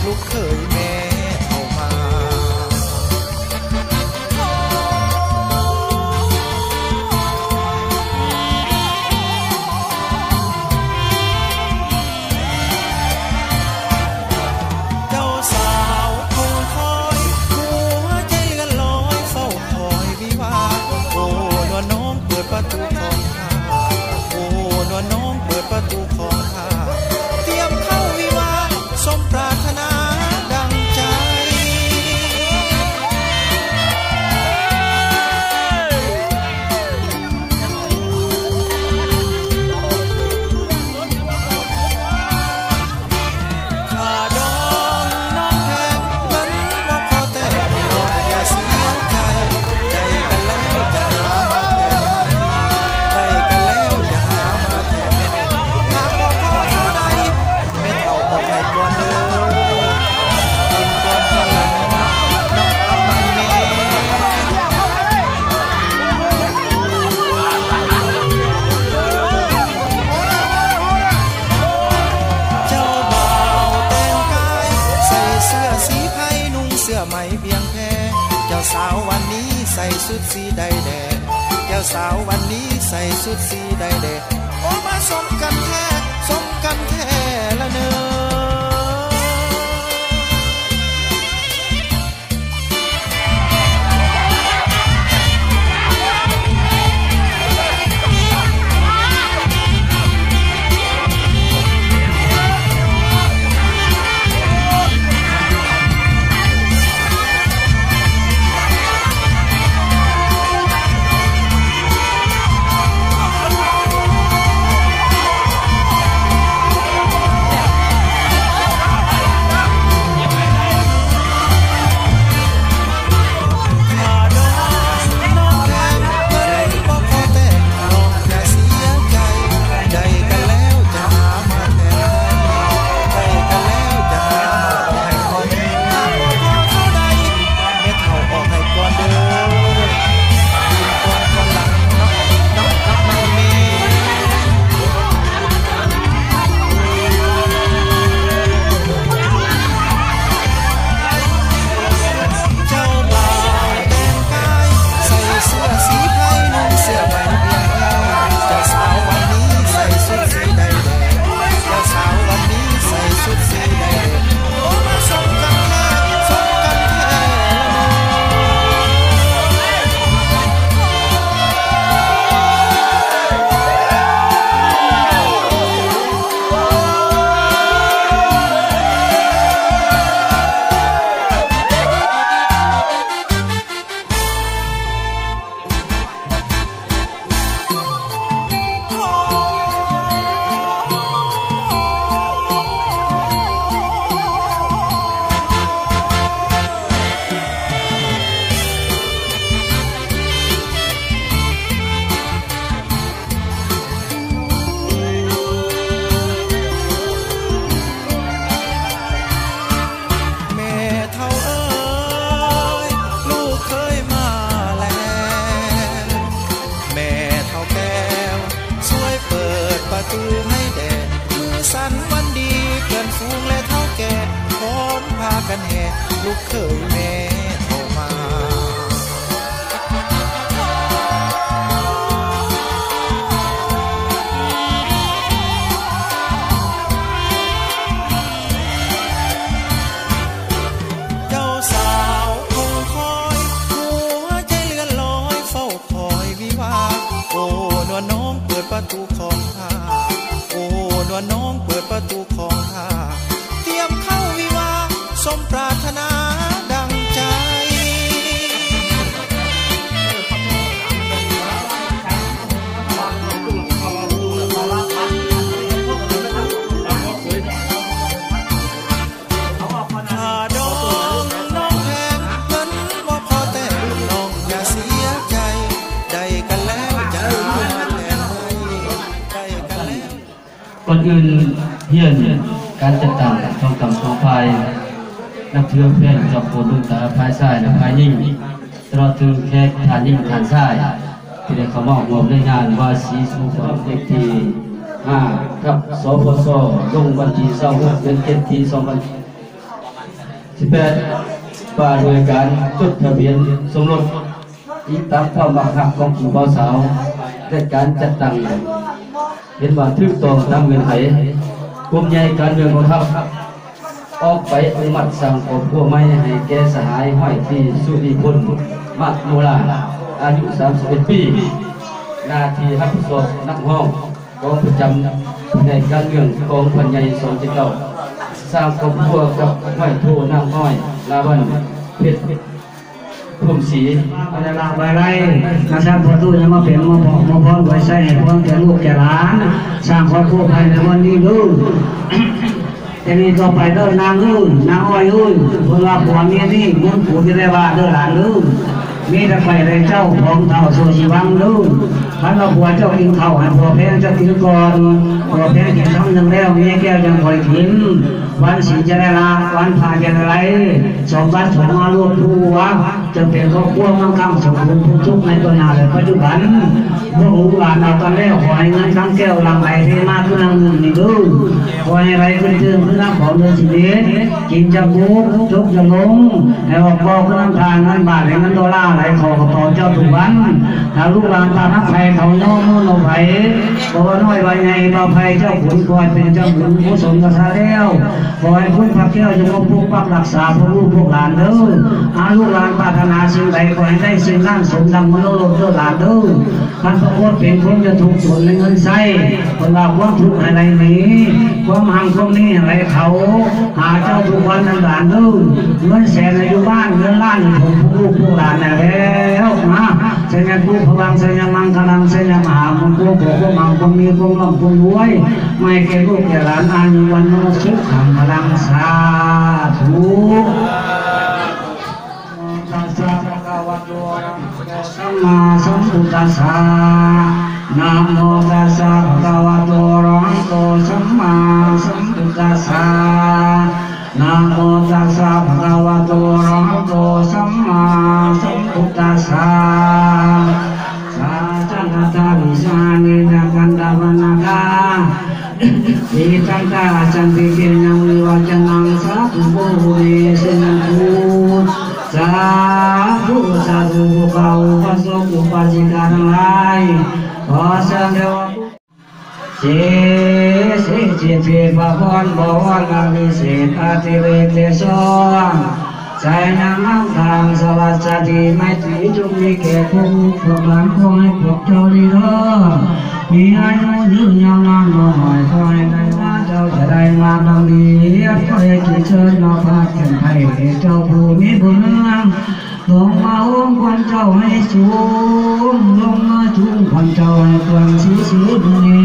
ລູກເຂີຍແມ່ເຂົ້າມາ. ເຈົ້າສາວຄົງຄອຍ ຫົວໃຈເລື່ອນລອຍ ເຝົ້າຄອຍວິວາ. ໂອ້ ນວນນ້ອງເປີດປະຕູຂອງຂ້າ ໂອ້ ນວນນ້ອງເປີດປະຕູຂອງຂ້າ ຕຽມເຂົ້າວິວາ ສົມປາດຖະໜາດັ່ງໃຈ. ຄ່າດອງນ້ອງແພງ ເງິນບໍ່ພໍແຕ່ ນ້ອງຢ່າເສຍໃຈ ໄດ້ກັນແລ້ວຈະຫາມາແທນໃຫ້ ໄດ້ກັນແລ້ວຈະຫາມາແທນໃຫ້ ຫາກບໍ່ພໍເທົ່າໃດ ແມ່ເຖົ້າອອກໃຫ້ກ່ອນເດີ ກິນກ່ອນກ່ອນຫຼັງເນາະ ນ້ອງແມ່. ເຈົ້າບ່າວແຕ່ງກາຍ ໃສ່ເສື້ອສີໄພ ນຸ່ງເສື້ອໄໝວຽງແພ ເຈົ້າສາວວັນນີ້ ໃສ່ຊຸດສີໃດແດ່ ເຈົ້າສາວວັນນີ້ ໃສ່ຊຸດສີໃດແດ່ ໂອ້ ມາສົມກັນແທ້ ສົມກັນແທ້ລະເນີ. ແມ່ເຖົ້າເອີຍ ລູກເຂີຍມາແລ້ວ ແມ່ເຖົ້າແກ້ວ ຊ່ວຍເປີດປະຕູໃຫ້ແດ່ ມື້ສັນວັນດີ ເພື່ອນຝູງ ແລະ ເຖົ້າແກ່ ພ້ອມພາກັນແຫ່ ລູກເຂີຍແມ່ເຂົ້າມາ. ເຈົ້າສາວຄົງຄອຍ ຫົວໃຈເລື່ອນລອຍ ເຝົ້າຄອຍວິວາ. ໂອ້ ນວນນ້ອງເປີດປະຕູຂອງຂ້າ ໂອ້ ນວນນ້ອງເປີດປະຕູຂອງຂ້າ ຕຽມເຂົ້າວິວາ ສົມປາດຖະໜາດັ່ງໃຈ. ຄ່າດອງນ້ອງແພງ ເງິນບໍ່ພໍແຕ່ ນ້ອງຢ່າເສຍໃຈ ໄດ້ກັນແລ້ວຈະຫາມາແທນໃຫ້ ໄດ້ກັນແລ້ວ. ກ່ອນອື່ນ ຮຽນການຈັດຕັ້ງສອງກຳສອງຝ່າຍ ນັບຖືວ່າແພງຈອມໂພດດວງຕາ ຝ່າຍຊາຍ ແລະ ຝ່າຍຍິງ ຕະຫຼອດເຖິງແຂກທ່ານຍິງທ່ານຊາຍ ທີ່ໄດ້ເຂົ້າມາຮ່ວມໃນງານວາສີສຸຂວັນ ເລກທີຫ້າ ທັບ ສພສ ລົງວັນທີຊາວຫົກ ເດືອນເຈັດ ປີສອງພັນ ສິບແປດ ວ່າໂດຍການຈົດທະບຽນສົມລົດ ອີງຕາມຄວາມມັກຮັກຂອງຄູ່ບ່າວສາວ ແລະ ການຈັດຕັ້ງ ເຫັນວ່າຖືກຕ້ອງຕາມເງື່ອນໄຂ. ກົມໃຫຍ່ການເມືອງກອງທັບ ອອກໃບອະນຸມັດສ້າງຄອບຄົວໃໝ່ໃຫ້ແກ່ສະຫາຍຮ້ອຍຕີ ສຸລິພົນ ມະໂນລາ ອາຍຸສາມສິບເອັດປີ, ໜ້າທີ່ຮັບຜິດຊອບນັກຮອງ ກອງປະຈຳພະແນກການເມືອງກອງພັນໃຫຍ່ສອງເຈັດເກົ້າ ສ້າງຄອບຄົວກັບຮ້ອຍໂທນາງນ້ອຍ ລາວັນ ເພັດ ພົມສີ. ອັນນັ້ນລະ ໄວໄລ ນາສັນພໍ່ຕູ້ຍັງມາເປັນໝໍພອນ ໝໍພອນໄວ້ໃຊ້ໃຫ້ພອນແກ່ລູກແກ່ຫຼານ ສ້າງຄອບຄົວພາຍໃນວັນນີ້ເດີ້. ແຕ່ນີ້ຕໍ່ໄປເດີ້ນາງເອີຍ ນາງອ້ອຍເອີຍ ເພິ່ນວ່າຜົວເມຍນີ້ເມືອງກູຈະໄດ້ວ່າເດີ້ຫຼານເດີ້. ມີແຕ່ຂ້ອຍແລະເຈົ້າຂອງເຖົ້າສູ່ຊີວັງເດີ້. ຄັນວ່າຜົວເຈົ້າກິນເຂົ້າໃຫ້ຜົວແພງເຈົ້າກິນກ່ອນ ຜົວແພງກິນຄຳໜຶ່ງແລ້ວ ເມຍແກ້ວຈັ່ງຄ່ອຍກິນ. ວັນສິນຈະໄດ້ລາ ວັນພະຈະໄດ້ໄຫຼ ສົມບັດສົມມາລວມຜົວ ຈະເປັນຄອບຄົວມັ່ງຄັ່ງສົມບູນ ພົ້ນທຸກໃນເບື້ອງໜ້າ ແລະ ປັດຈຸບັນ. ພວກລູກຫຼານເອົາກັນແລ້ວ ຂໍໃຫ້ເງິນຄຳແກ້ວຫຼັ່ງໄຫຼເທມາຄືນ້ຳງື່ນນີ້ເດີ້. ຂໍໃຫ້ໄຫຼຂຶ້ນເຕີມຄືນ້ຳຂອງເດືອນສິບເອັດ ກິນຈະບຸກ ຈົກຈະລົງ ໃຫ້ອອກບໍ່ຄືນ້ຳທານ ເງິນບາດ ແລະ ເງິນໂດລາໄຫຼເຂົ້າກະເປົາເຈົ້າທຸກວັນ. ຖ້າລູກຫຼານປານຮັກໃຜ ເຂົາຍອມໂນໃຜ ບໍ່ວ່ານ້ອຍວ່າໃຫຍ່ ບ່າວໄພເຈົ້າຂຸນ ຂໍໃຫ້ເປັນເຈົ້າບຸນກຸສົນກະຊາແລ້ວ. ຂໍໃຫ້ຄຸນພະແກ້ວຈົ່ງປົກປັກຮັກສາພວກລູກພວກຫຼານເດີ້. ຫາລູກຫຼານປາດຖະໜາສິ່ງໃດ ຂໍໃຫ້ໄດ້ສິ່ງນັ້ນ ສົມດັ່ງມະໂນລົດເດີ້ຫຼານເດີ້. ຄັນປາກົດເປັນຄົນຈະທຸກຈົນໃນເງິນໃຊ້ ເພິ່ນວ່າຄວາມທຸກໃຫ້ໄຫຼໜີ ຄວາມຮັ່ງຄວາມມີໃຫ້ໄຫຼເຂົ້າ ຫາເຈົ້າທຸກວັນນັ້ນຫຼານເດີ້. ເງິນແສນໃຫ້ຢູ່ບ້ານ ເງິນລ້ານໃຫ້ຜົວລູກພວກຫຼານນັ້ນແລ້ວນະ. ໄຊຍະພູ ພະວັງ ໄຊຍະມັງຄະລັງ ໄຊຍະມະຫາມົງຄົນ ຂໍຄວາມຮັ່ງຄວາມມີ ຄວາມລ່ຳຄວາມລວຍ ໃຫ້ແກ່ລູກແກ່ຫຼານ ອາຍຸວັນໂນ ສຸຂັງ ພະລັງ ສາທຸ. ນະໂມຕັດສະ ພະຄະວະໂຕ ອະລະຫະໂຕ ສຳມາສຳພຸດທັດສະ ນະໂມຕັດສະ ພະຄະວະໂຕ ອະລະຫະໂຕ ສຳມາສຳພຸດທັດສະ ນະໂມຕັດສະ ພະຄະວະໂຕ ອະລະຫະໂຕ ສຳມາສຳພຸດທັດສະ ສາຈະນະທາວິສານິຍະກັນດາວະນາຄາ ເອຕັງກາສັນຕິເກຍັງວິວັດຈະນັງ ສາທຸໂພ ເມສຸນັນທຸ ສາທຸ ສາທຸ ພວກເຮົາ ພະສົງ ອຸບາສິກາທັງຫຼາຍ ຂໍເຊີນເທວະ ເສເສ ເສດເພ ພະພອນ ບໍວອນ ອະວິເສດ ອະຕິເລກ ເຕໂສ ໄຊຍະມັງຄະລັງ ສະວັດສະດີ ໄມຕີ ຈົ່ງມີແກ່ພວກລູກພວກຫຼານ ຂໍໃຫ້ພວກເຈົ້າດີເດີ ມີອາຍຸຍືນຍາວນານ ບໍ່ໜ້ອຍ ຂໍໃຫ້ໄດ້ມາ ເຈົ້າຈະໄດ້ມາດັ່ງດີ ຂໍໃຫ້ກິດເຊີນເອົາພາກເປັນໄພ ເຈົ້າຜູ້ມີບຸນ ລົງມາໂຮມຄວັນເຈົ້າໃຫ້ສູງ ລົງມາຈຸງຄວັນເຈົ້າໃຫ້ກວ້າງສີສີເບິ່ງແນ່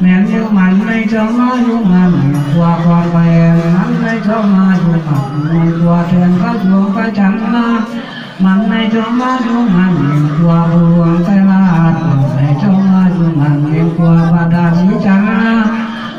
ແມ່ນຢູ່ໝັ້ນໃນເຈົ້າມາຢູ່ໝັ້ນກວ່າຄວາມແບນ ໝັ້ນໃນເຈົ້າມາຢູ່ໝັ້ນກວ່າແທນພະດວງພະຈັນນະ ໝັ້ນໃນເຈົ້າມາຢູ່ໝັ້ນກວ່າຜູ້ຫຼວງໄຕລາດ ໝັ້ນໃນເຈົ້າມາຢູ່ໝັ້ນກວ່າພະທາດສີຈັນນະ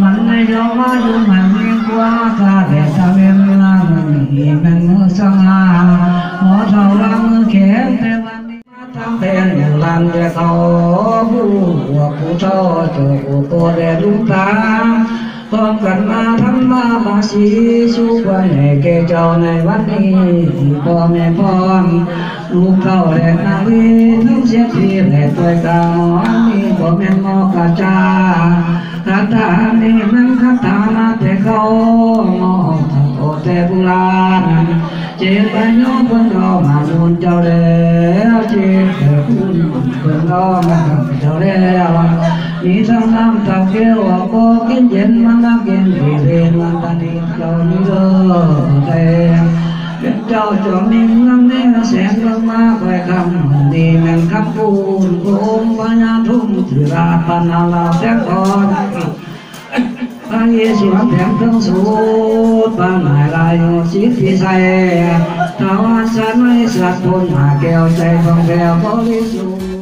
ໝັ້ນໃນເຈົ້າມາຢູ່ໝັ້ນກວ່າກາແດດຕາເວັນນະ ມື້ນີ້ແມ່ນມື້ສັງຫາ ໝໍເຖົ້າວ່າມື້ແຂງແຕ່ວ່າ ມາຕາມແຜນແຫ່ງຫຼານແຕ່ເກົ່າ ຜູ້ອວບຜູ້ເຖົ້າ ເຈົ້າຜູ້ໂຕແລະລຸງຕາ ພ້ອມກັນມາທຳມາບາສີ ສູ່ຄວາມໃຫຍ່ແກ່ເຈົ້າໃນວັນນີ້ ພໍ່ແມ່ພ້ອມ ລູກເຕົ້າແລະນາງວີ ທັງເສດຖີແລະຕ້ອຍກາ ໝໍອັນນີ້ບໍ່ແມ່ນໝໍກະຈາ ຄາຖາອັນນີ້ແມ່ນຄາຖາມາແຕ່ເກົ່າ ໝໍເກົ່າແຕ່ບູຮານ ເຈກະໂຍເພິ່ນເອົາມາບຸນເຈົ້າແລ້ວ ເຈກະຄຸນເພິ່ນເອົາມາບຸນເຈົ້າແລ້ວ ມີທັງນ້ຳເຕົ້າແກ້ວ ອອກບໍ່ກິນເຢັນ ມານັກກິນທີ່ເລນ ມັນຕານີເຈົ້າມີເລີດແດງ ເປັນເຈົ້າຈອມມີເມືອງແນວແສງເມືອງມາຄອຍຄຳ ນີ້ແມ່ນຄຳພູນ ອົງພະຍາທຸມ ທີ່ລາດບັນນາລາວແສງອ່ອນ ພະເຢຊູແຖມເທິງສູດ ພະນາຍລາຍໂຍສິດພິໄສ ທາວາສະໄນສັດພົນ ຫາແກ້ວໃຈຜ່ອງແຜ້ວບໍລິສຸດ